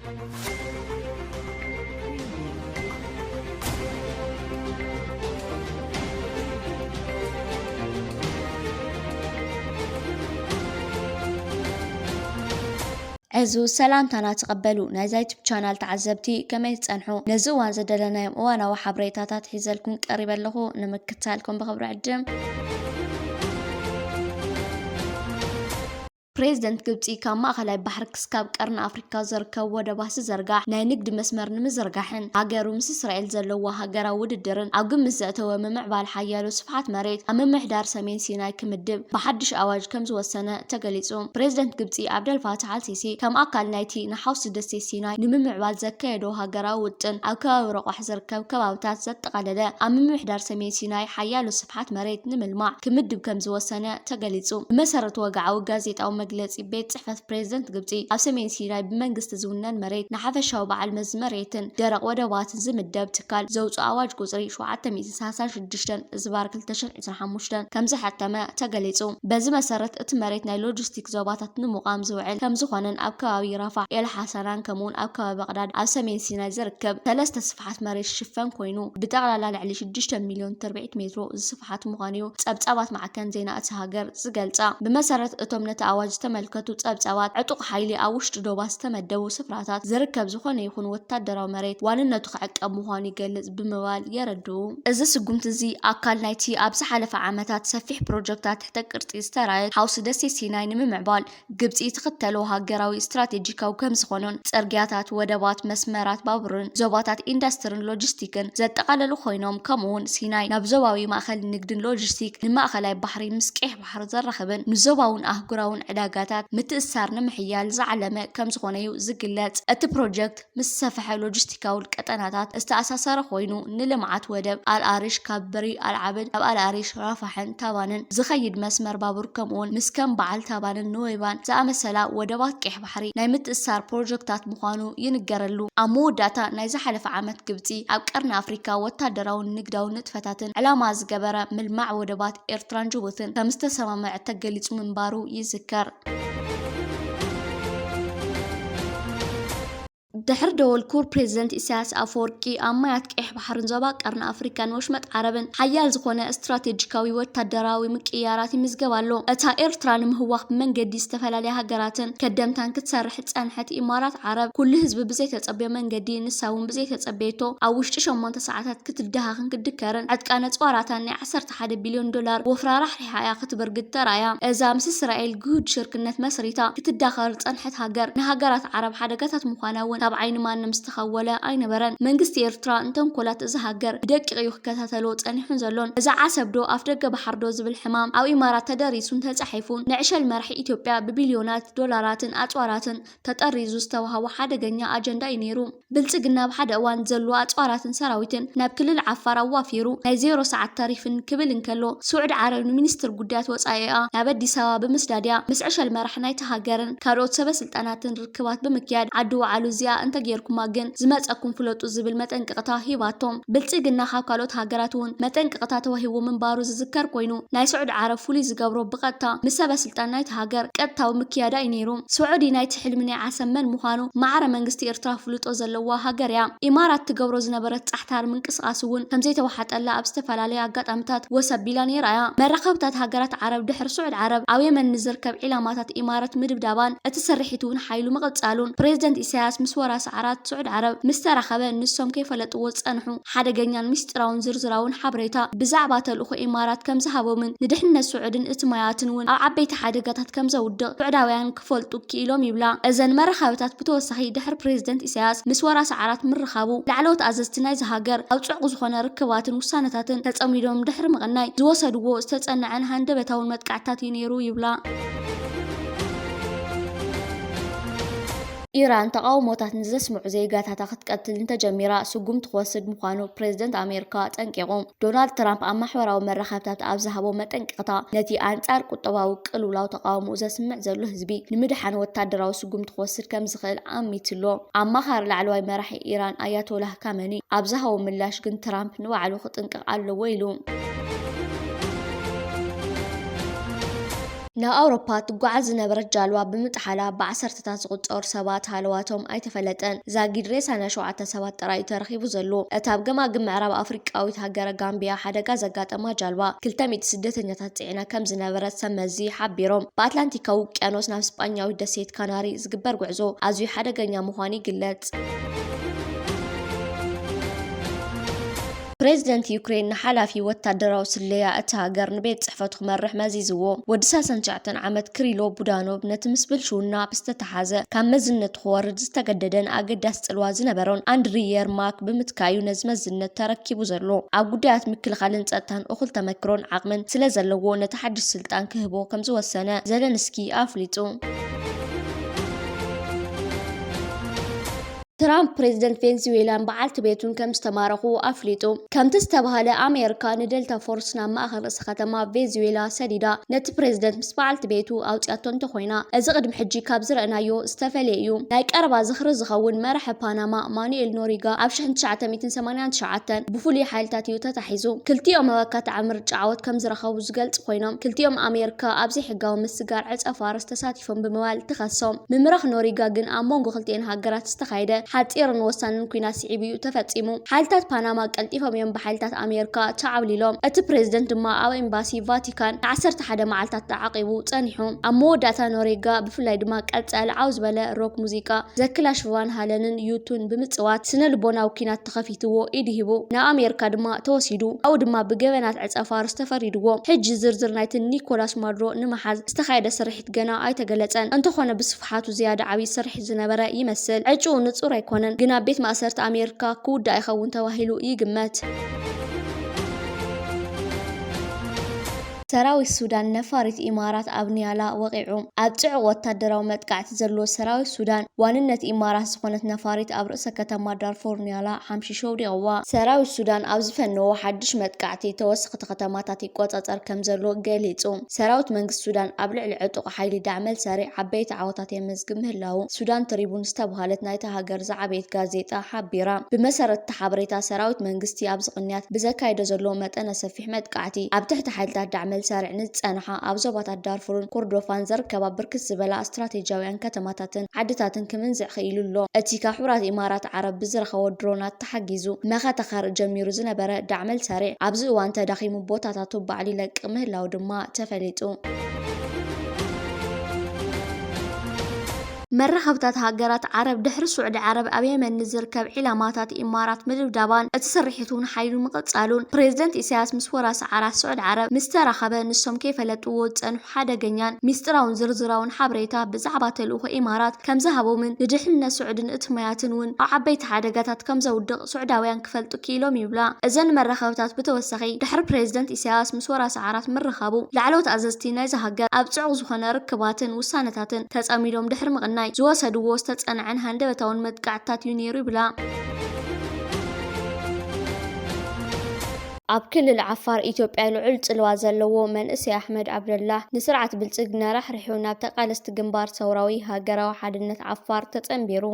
ዕዙዝ ሰላምታና ተቐበሉ፣ ናይዛ ዩቱብ ቻናል ተዓዘብቲ፣ ከመይ ትጸንሑ? ነዚ እዋን ዘደለናዮም እዋናዊ ሓበሬታታት ሒዘልኩም ቀሪበ ኣለኹ፣ ንምክትታልኩም ብኽብሪ ዕድም። ፕሬዝደንት ግብፂ ካብ ማእኸላይ ባሕሪ ክስካብ ቀርኒ ኣፍሪካ ዝርከቡ ወደባት ዝዘርጋሕ ናይ ንግዲ መስመር ንምዝርጋሕን ሃገሩ ምስ እስራኤል ዘለዋ ሃገራዊ ውድድርን ኣብ ግምት ዘእተወ ምምዕባል ሓያሎ ስፍሓት መሬት ኣብ ምምሕዳር ሰሜን ሲናይ ክምድብ ብሓድሽ ኣዋጅ ከም ዝወሰነ ተገሊጹ። ፕሬዝደንት ግብጺ ዓብደልፋታሕ ኣልሲሲ ከም ኣካል ናይቲ ንሓውሲ ደሴት ሲናይ ንምምዕባል ዘካየዶ ሃገራዊ ውጥን ኣብ ከባቢ ረቋሕ ዝርከብ ከባብታት ዘጠቓለለ ኣብ ምምሕዳር ሰሜን ሲናይ ሓያሎ ስፍሓት መሬት ንምልማዕ ክምድብ ከም ዝወሰነ ተገሊጹ። ብመሰረት ወግዓዊ ጋዜጣዊ መግለጺ ቤት ጽሕፈት ፕሬዝደንት ግብጺ፣ ኣብ ሰሜን ሲናይ ብመንግስቲ ዝውነን መሬት ንሓፈሻዊ በዓል መዚ መሬትን ደረቕ ወደባትን ዝምደብ ትካል ዘውጽኦ ኣዋጅ ቁጽሪ ሸውዓተ ሚእትን ሰላሳን ሽዱሽተን ዝባር ክልተ ሽሕን ዕስራን ሓሙሽተን ከም ዝሓተመ ተገሊጹ። በዚ መሰረት እቲ መሬት ናይ ሎጂስቲክ ዞባታት ንምቋም ዝውዕል ከም ዝኾነን ኣብ ከባቢ ራፋሕ ኤል ሓሳናን ከምኡውን ኣብ ከባቢ በቕዳድ ኣብ ሰሜን ሲናይ ዝርከብ ሰለስተ ስፍሓት መሬት ዝሽፈን ኮይኑ ብጠቕላላ ልዕሊ ሽዱሽተ ሚልዮን ትርብዒት ሜትሮ ዝስፍሓት ምዃኑ እዩ ጸብጻባት ማዕከን ዜና እቲ ሃገር ዝገልጻ። ብመሰረት እቶም ነቲ ኣዋጅ ዝተመልከቱ ጸብጻባት፣ ዕጡቕ ሓይሊ ኣብ ውሽጢ ዶባት ዝተመደቡ ስፍራታት ዝርከብ ዝኾነ ይኹን ወታደራዊ መሬት ዋንነቱ ክዕቀብ ምዃኑ ይገልጽ ብምባል የረድኡ። እዚ ስጉምቲ እዚ ኣካል ናይቲ ኣብ ዝሓለፈ ዓመታት ሰፊሕ ፕሮጀክታት ትሕተ ቅርጺ ዝተራእየት ሓውሲ ደሴት ሲናይ ንምምዕባል ግብጺ ትኽተሎ ሃገራዊ ስትራቴጂካዊ ከም ዝኾኑን፣ ጽርግያታት፣ ወደባት፣ መስመራት ባቡርን ዞባታት ኢንዱስትሪን ሎጂስቲክን ዘጠቓለሉ ኮይኖም፣ ከምኡውን ሲናይ ናብ ዞባዊ ማእከል ንግድን ሎጂስቲክ ንማእከላይ ባሕሪ ምስ ቀይሕ ባሕሪ ዘራኽብን ንዞባውን ኣህጉራውን ዕዳጋታት ምትእስሳር ንምሕያል ዝዓለመ ከም ዝኾነ እዩ ዝግለጽ። እቲ ፕሮጀክት ምስ ሰፍሐ ሎጂስቲካዊ ቀጠናታት ዝተኣሳሰረ ኮይኑ፣ ንልምዓት ወደብ ኣልኣሪሽ ካብ በሪ ኣልዓብድ ናብ ኣልኣሪሽ፣ ራፋሕን ታባንን ዝኸይድ መስመር ባቡር፣ ከምኡውን ምስ ከም በዓል ታባንን ኑዌባን ዝኣመሰላ ወደባት ቀይሕ ባሕሪ ናይ ምትእስሳር ፕሮጀክታት ምዃኑ ይንገረሉ። ኣብ መወዳእታ ናይ ዝሓለፈ ዓመት፣ ግብጺ ኣብ ቀርኒ ኣፍሪካ ወታደራውን ንግዳውን ንጥፈታትን ዕላማ ዝገበረ ምልማዕ ወደባት ኤርትራን ጅቡትን ከም ዝተሰማምዐት ተገሊጹ ምንባሩ ይዝከር። ድሕሪ ደወል ኩቡር ፕሬዝደንት ኢሳያስ ኣፈወርቂ፣ ኣብ ማያት ቀይሕ ባሕርን ዞባ ቀርኒ ኣፍሪካን ወሽመጥ ዓረብን ሓያል ዝኾነ ስትራቴጂካዊ ወታደራዊ ምቅይያራት ይምዝገብ ኣሎ። እታ ኤርትራ ንምህዋኽ ብመንገዲ ዝተፈላለያ ሃገራትን ከደምታን ክትሰርሕ ዝጸንሐት ኢማራት ዓረብ፣ ኩሉ ህዝቢ ብዘይተጸበዮ መንገዲ፣ ንሳ እውን ብዘይተጸበየቶ፣ ኣብ ውሽጢ ሸሞንተ ሰዓታት ክትደሃኽን ክትድከርን፣ ዕጥቃ ነጽዋራታን ናይ ዓሰርተ ሓደ ቢልዮን ዶላር ወፍራ ራሕሪሓ እያ ክትብርግድ ተራእያ። እዛ ምስ እስራኤል ግሁድ ሽርክነት መስሪታ ክትዳኸር ዝጸንሐት ሃገር፣ ንሃገራት ዓረብ ሓደጋታት ምዃና እውን ካብ ዓይኒ ማንም ዝተኸወለ ኣይነበረን። መንግስቲ ኤርትራ ንተንኮላት እዛ ሃገር ብደቂቕ እዩ ክከታተሎ ጸኒሑን ዘሎን። እዛ ዓሰብ ዶ ኣፍ ደገ ባሕር ዶ ዝብል ሕማም ኣብ ኢማራት ተደሪሱን ተጻሒፉን፣ ንዕሸል መራሒ ኢትዮጵያ ብቢልዮናት ዶላራትን ኣጽዋራትን ተጠሪዙ ዝተዋህቦ ሓደገኛ ኣጀንዳ እዩ ነይሩ። ብልጽግና ኣብ ሓደ እዋን ዘሎ ኣጽዋራትን ሰራዊትን ናብ ክልል ዓፋር ኣዋፊሩ፣ ናይ ዜሮ ሰዓት ታሪፍን ክብል እንከሎ፣ ስዑድ ዓረብ ንሚኒስትር ጉዳያት ወጻኢኣ ናብ ኣዲስ ኣበባ ብምስዳድያ፣ ምስ ዕሸል መራሕ ናይቲ ሃገርን ካልኦት ሰበ ስልጣናትን ርክባት ብምክያድ፣ ዓዲ ወዓሉ እዚኣ እንተጌርኩማ ግን ዝመጸኩም ፍለጡ ዝብል መጠንቀቕታ ሂባቶም። ብልጽግና ካብ ካልኦት ሃገራት እውን መጠንቀቕታ ተዋሂቡ ምንባሩ ዝዝከር ኮይኑ፣ ናይ ስዑድ ዓረብ ፍሉይ ዝገብሮ ብቐጥታ ምስ ሰበ ስልጣን ናይቲ ሃገር ቀጥታዊ ምክያዳ እዩ ነይሩ። ስዑዲ ናይቲ ሕልሚ ናይ ዓሰብ መን ምዃኑ ማዕረ መንግስቲ ኤርትራ ፍልጦ ዘለዋ ሃገር እያ። ኢማራት ትገብሮ ዝነበረት ጻሕታር ምንቅስቓስ እውን ከምዘይተዋሓጠላ ኣብ ዝተፈላለየ ኣጋጣሚታት ወስ ኣቢላ ነይራ እያ። መራኸብታት ሃገራት ዓረብ ድሕሪ ስዑድ ዓረብ ኣብ የመን ንዝርከብ ዒላማታት ኢማራት ምድብዳባን እቲ ስርሒት እውን ሓይሉ ምቕጻሉን ፕሬዝደንት ኢሳያስ ምስ ወራሲ ዓራት ስዑድ ዓረብ ምስ ተራኸበ ንሶም ከይፈለጥዎ ዝጸንሑ ሓደገኛን ምስጢራውን ዝርዝራውን ሓበሬታ ብዛዕባ ተልእኾ ኢማራት ከም ዝሃቦምን ንድሕነት ስዑድን እቲ ማያትን እውን ኣብ ዓበይቲ ሓደጋታት ከም ዘውድቕ ስዑዳውያን ክፈልጡ ክኢሎም ይብላ። እዘን መራኸብታት ብተወሳኺ ድሕሪ ፕሬዝደንት ኢሳያስ ምስ ወራሲ ዓራት ምርኻቡ፣ ላዕለዎት ኣዘዝቲ ናይዚ ሃገር ኣብ ጽዑቕ ዝኾነ ርክባትን ውሳነታትን ተጸሚዶም ድሕሪ ምቕናይ ዝወሰድዎ ዝተጸንዐን ሃንደበታውን መጥቃዕትታት እዩ ነይሩ ይብላ። ኢራን ተቓውሞታት ንዘስምዑ ዜጋታታ ክትቀትል እንተጀሚራ ስጉምቲ ክወስድ ምዃኑ ፕሬዝደንት ኣሜሪካ ኣጠንቂቑ። ዶናልድ ትራምፕ ኣብ ማሕበራዊ መራኸብታት ኣብ ዝሃቦ መጠንቀቕታ፣ ነቲ ኣንጻር ቁጠባዊ ቅልውላው ተቓውሞኡ ዘስምዕ ዘሎ ህዝቢ ንምድሓን ወታደራዊ ስጉምቲ ክወስድ ከም ዝኽእል ኣሚቱ'ሎ። ኣማኻሪ ላዕለዋይ መራሒ ኢራን ኣያቶላህ ካመኒ ኣብ ዝሃቦ ምላሽ ግን፣ ትራምፕ ንባዕሉ ክጥንቀቕ ኣለዎ ኢሉ። ናብ ኣውሮፓ ትጓዓዝ ዝነበረት ጃልባ ብምጥሓላ ብዓሰርተታት ዝቑጸሩ ሰባት ሃለዋቶም ኣይተፈለጠን። ዛጊድ ሬሳ ናይ ሸውዓተ ሰባት ጥራይ እዩ ተረኺቡ ዘሎ። እታ ኣብ ገማግም ምዕራብ ኣፍሪቃዊት ሃገረ ጋምቢያ ሓደጋ ዘጋጠማ ጃልባ ክልተ ሚእቲ ስደተኛታት ጽዒና ከም ዝነበረት ሰብ መዚ ሓቢሮም። ብኣትላንቲካዊ ውቅያኖስ ናብ ስጳኛዊት ደሴት ካናሪ ዝግበር ጉዕዞ ኣዝዩ ሓደገኛ ምዃኑ ይግለጽ። ፕሬዚደንት ዩክሬን ንሓላፊ ወታደራዊ ስለያ እታ ሃገር ንቤት ጽሕፈቱ ክመርሕ መዚዝዎ። ወዲ ሰላሳን ትሽዓተን ዓመት ክሪሎ ቡዳኖቭ ነቲ ምስ ብልሽውና ብዝተተሓዘ ካብ መዝነቱ ክወርድ ዝተገደደን ኣገዳሲ ጽልዋ ዝነበሮን ኣንድሪ የርማክ ብምትካዩ ነዚ መዝነት ተረኪቡ ዘሎ። ኣብ ጉዳያት ምክልኻልን ጸጥታን እኹል ተመክሮን ዓቕምን ስለ ዘለዎ ነቲ ሓድሽ ስልጣን ክህቦ ከም ዝወሰነ ዘለንስኪ ኣፍሊጡ። ትራምፕ ፕሬዚደንት ቬንዙዌላን በዓልቲ ቤቱን ከም ዝተማረኹ ኣፍሊጡ። ከምቲ ዝተባህለ ኣሜሪካ ንደልታ ፎርስ ናብ ማእኸል ርእሰ ከተማ ቬንዙዌላ ሰዲዳ ነቲ ፕሬዚደንት ምስ በዓልቲ ቤቱ ኣውፅያቶ እንተኾይና፣ እዚ ቅድሚ ሕጂ ካብ ዝረእናዮ ዝተፈለየ እዩ። ናይ ቀረባ ዝኽሪ ዝኸውን መራሒ ፓናማ ማኑኤል ኖሪጋ ኣብ ሽሕን ትሽዓተ ሚእትን ሰማንያን ትሽዓተን ብፍሉይ ሓይልታት እዩ ተታሒዙ። ክልቲኦም ኣብ ኣካታዒ ምርጫ ዓወት ከም ዝረኸቡ ዝገልጽ ኮይኖም፣ ክልቲኦም ኣሜሪካ ኣብ ዘይሕጋዊ ምስጋር ዕጸ ፋርስ ተሳቲፎም ብምባል ትኸሶም። ምምራኽ ኖሪጋ ግን ኣብ መንጎ ክልቲኤን ሃገራት ዝተኻየደ ሓጺርን ወሳንን ኲናት ስዒቡ እዩ ተፈጺሙ። ሓይልታት ፓናማ ቀልጢፎም እዮም ብሓይልታት ኣሜሪካ ተዓብሊሎም። እቲ ፕሬዝደንት ድማ ኣብ ኤምባሲ ቫቲካን ንዓሰርተ ሓደ መዓልታት ተዓቂቡ ጸኒሑ። ኣብ መወዳእታ ኖሪጋ ብፍላይ ድማ ቀጸል ዓው ዝበለ ሮክ ሙዚቃ ዘክላሽ ቫን ሃለንን ዩቱን ብምጽዋት ስነ ልቦናዊ ኲናት ተኸፊትዎ ኢድ ሂቡ። ናብ ኣሜሪካ ድማ ተወሲዱ። ኣብኡ ድማ ብገበናት ዕጸ ፋርስ ተፈሪድዎ። ሕጂ ዝርዝር ናይቲ ኒኮላስ ማዱሮ ንምሓዝ ዝተኻየደ ስርሒት ገና ኣይተገለጸን። እንተኾነ ብስፍሓቱ ዝያዳ ዓብዪ ስርሒት ዝነበረ ይመስል። ዕጭኡ ንጹር ኣይኮነን፣ ግን ኣብ ቤት ማእሰርቲ ኣሜሪካ ክውዳእ ይኸውን ተባሂሉ ይግመት። ሰራዊት ሱዳን ነፋሪት ኢማራት ኣብ ኒያላ ወቒዑ። ኣብ ጽዑቕ ወታደራዊ መጥቃዕቲ ዘለዎ ሰራዊት ሱዳን ዋንነት ኢማራት ዝኾነት ነፋሪት ኣብ ርእሰ ከተማ ዳርፉር ኒያላ ሓምሺሽ ወዲቕዋ። ሰራዊት ሱዳን ኣብ ዝፈነዎ ሓድሽ መጥቃዕቲ ተወሰኽቲ ከተማታት ይቆጻጸር ከም ዘሎ ገሊጹ። ሰራዊት መንግስቲ ሱዳን ኣብ ልዕሊ ዕጡቕ ሓይሊ ዳዕመል ሰሪዕ ዓበይቲ ዓወታት የመዝግብ ምህላዉ ሱዳን ትሪቡን ዝተባህለት ናይታ ሃገር ዝዓበየት ጋዜጣ ሓቢራ። ብመሰረት እቲ ሓበሬታ ሰራዊት መንግስቲ ኣብዚ ቅንያት ብዘካየዶ ዘሎ መጠነ ሰፊሕ መጥቃዕቲ ኣብ ትሕቲ ሓይልታት ዳዕመል ሰሪዕ ንዝጸንሓ ኣብ ዞባታት ዳርፉርን ኮርዶፋን ዝርከባ ብርክት ዝበላ ስትራቴጂያውያን ከተማታትን ዓድታትን ክምንዝዕ ክኢሉ ኣሎ። እቲ ካብ ሕቡራት ኢማራት ዓረብ ብዝረኸቦ ድሮናት ተሓጊዙ መኸተ ከርኢ ጀሚሩ ዝነበረ ዳዕመል ሰሪዕ ኣብዚ እዋን ተዳኺሙ ቦታታቱ ባዕሉ ይለቅቕ ምህላዉ ድማ ተፈሊጡ። መራኸብታት ሃገራት ዓረብ ድሕሪ ስዑዲ ዓረብ ኣብ የመን ንዝርከብ ዒላማታት ኢማራት ምድብዳባን እቲ ስርሒት እውን ሓይሉ ምቕጻሉን ፕሬዝደንት ኢሳያስ ምስ ወራሲ ዓራት ስዑዲ ዓረብ ምስ ተራኸበ ንሶም ከይፈለጥዎ ዝጸንሑ ሓደገኛን ሚስጥራውን ዝርዝራውን ሓበሬታ ብዛዕባ ተልእኾ ኢማራት ከም ዝሃቦምን ንድሕንነት ስዑድን እትማያትን እውን ኣብ ዓበይቲ ሓደጋታት ከም ዘውድቕ ስዑዳውያን ክፈልጡ ክኢሎም ይብላ። እዘን መራኸብታት ብተወሳኺ ድሕሪ ፕሬዝደንት ኢሳያስ ምስ ወራሲ ዓራት ምርኻቡ ላዕለዎት ኣዘዝቲ ናይዛ ሃገር ኣብ ጽዑቕ ዝኾነ ርክባትን ውሳነታትን ተጸሚዶም ድሕሪ ምቕናይ ዝወሰድዎ ዝተጸንዐን ሃንደበታውን መጥቃዕትታት እዩ ነይሩ ይብላ። ኣብ ክልል ዓፋር ኢትዮጵያ ልዑል ጽልዋ ዘለዎ መንእሰይ ኣሕመድ ዓብደላህ ንስርዓት ብልጽግና ራሕሪሑ ናብ ተቓለስቲ ግንባር ሰውራዊ ሃገራዊ ሓድነት ዓፋር ተጸንቢሩ።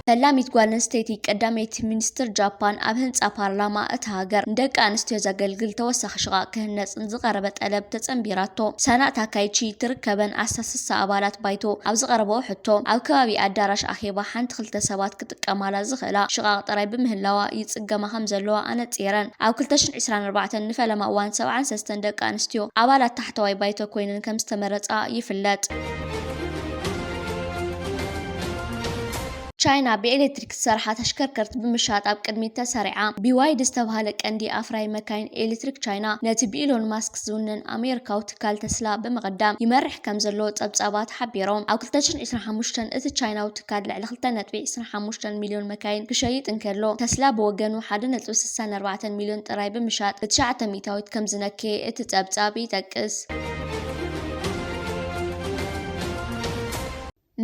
ፈላሚት ጓል ኣንስተይቲ ቀዳመይቲ ሚኒስትር ጃፓን ኣብ ህንጻ ፓርላማ እታ ሃገር ንደቂ ኣንስትዮ ዘገልግል ተወሳኺ ሽቓቕ ክህነጽ ንዝቐረበ ጠለብ ተጸንቢራቶ። ሳና ታካይቺ ትርከበን ኣስታት ስሳ ኣባላት ባይቶ ኣብ ዝቐረበኦ ሕቶ፣ ኣብ ከባቢ ኣዳራሽ ኣኼባ ሓንቲ ክልተ ሰባት ክጥቀማላ ዝኽእላ ሽቓቕ ጥራይ ብምህላዋ ይጽገማ ከም ዘለዋ ኣነጺረን። ኣብ ክልተ ሽሕን ዕስራን ኣርባዕተን ንፈለማ እዋን ሰብዓን ሰለስተን ደቂ ኣንስትዮ ኣባላት ታሕተዋይ ባይቶ ኮይነን ከም ዝተመረጻ ይፍለጥ። ቻይና ብኤሌክትሪክ ዝሰርሓ ተሽከርከርቲ ብምሻጥ ኣብ ቅድሚት ተሰሪዓ። ቢ ዋይ ዲ ዝተባህለ ቀንዲ ኣፍራይ መካይን ኤሌክትሪክ ቻይና ነቲ ብኢሎን ማስክ ዝውነን ኣሜሪካዊ ትካል ተስላ ብምቕዳም ይመርሕ ከም ዘሎ ጸብጻባት ሓቢሮም። ኣብ ክልተ ሽሕን ዕስራን ሓሙሽተን እቲ ቻይናዊ ትካል ልዕሊ ክልተ ነጥቢ ዕስራን ሓሙሽተን ሚልዮን መካይን ክሸይጥ እንከሎ፣ ተስላ ብወገኑ ሓደ ነጥቢ ስሳን ኣርባዕተን ሚልዮን ጥራይ ብምሻጥ ብትሽዓተ ሚእታዊት ከም ዝነከየ እቲ ጸብጻብ ይጠቅስ።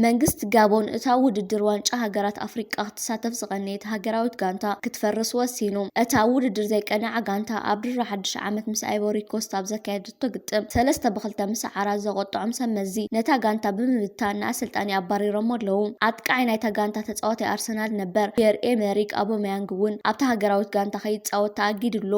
መንግስቲ ጋቦን እታ ውድድር ዋንጫ ሃገራት ኣፍሪቃ ክትሳተፍ ዝቐነየት ሃገራዊት ጋንታ ክትፈርስ ወሲኑ። እታ ውድድር ዘይቀንዓ ጋንታ ኣብ ድሮ ሓድሽ ዓመት ምስ ኣይቮሪ ኮስት ኣብ ዘካየደቶ ግጥም ሰለስተ ብክልተ ምስዓራ ዘቆጥዖም ሰብ መዚ ነታ ጋንታ ብምብታን ንኣሰልጣኒ ኣባሪሮሞ ኣለዉ። ኣጥቃዓይ ናይታ ጋንታ ተጻዋታይ ኣርሰናል ነበር ፒየር ኤመሪክ ኣቦመያንግ እውን ኣብታ ሃገራዊት ጋንታ ከይጻወት ተኣጊዱ ኣሎ።